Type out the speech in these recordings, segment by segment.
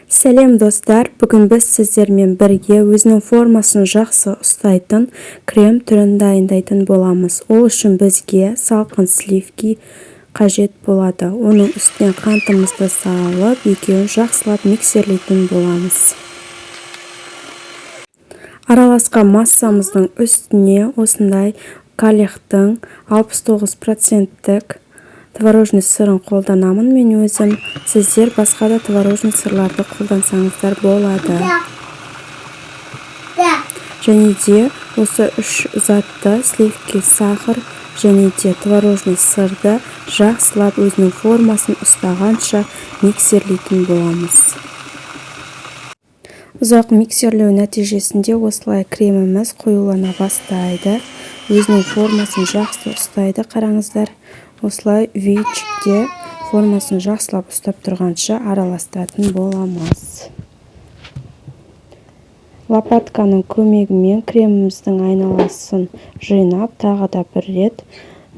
Сәлем, достар! Бүгін біз сіздермен бірге өзінің формасын жақсы ұстайтын крем түрін дайындайтын боламыз. Ол үшін бізге салқын сливки қажет болады. Оның үстіне қантымызды салып, екеуін жақсылап миксерлейтін боламыз. Араласқан массамыздың үстіне осындай Калехтің 69 проценттік творожный сырын қолданамын мен өзім. Сіздер басқа да творожный сырларды қолдансаңыздар болады. Және де осы үш затты, сливки, сахар және де творожный сырды, жақсылап өзінің формасын ұстағанша миксерлейтін боламыз. Ұзақ миксерлеу нәтижесінде осылай креміміз қоюлана бастайды, өзінің формасын жақсы ұстайды. Қараңыздар, осылай венчикте формасын жақсылап ұстап тұрғанша араластыратын боламыз. Лопатканың көмегімен креміміздің айналасын жинап, тағы да бір рет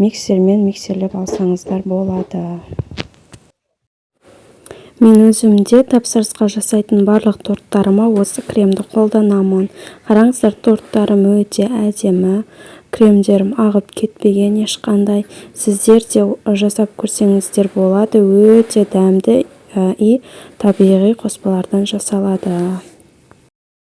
миксермен миксерлеп алсаңыздар болады. Мен өзім де тапсырысқа жасайтын барлық торттарыма осы кремді қолданамын. Қараңыздар, торттарым өте әдемі, кремдерім ағып кетпеген ешқандай. Сіздер де жасап көрсеңіздер болады, өте дәмді и табиғи қоспалардан жасалады.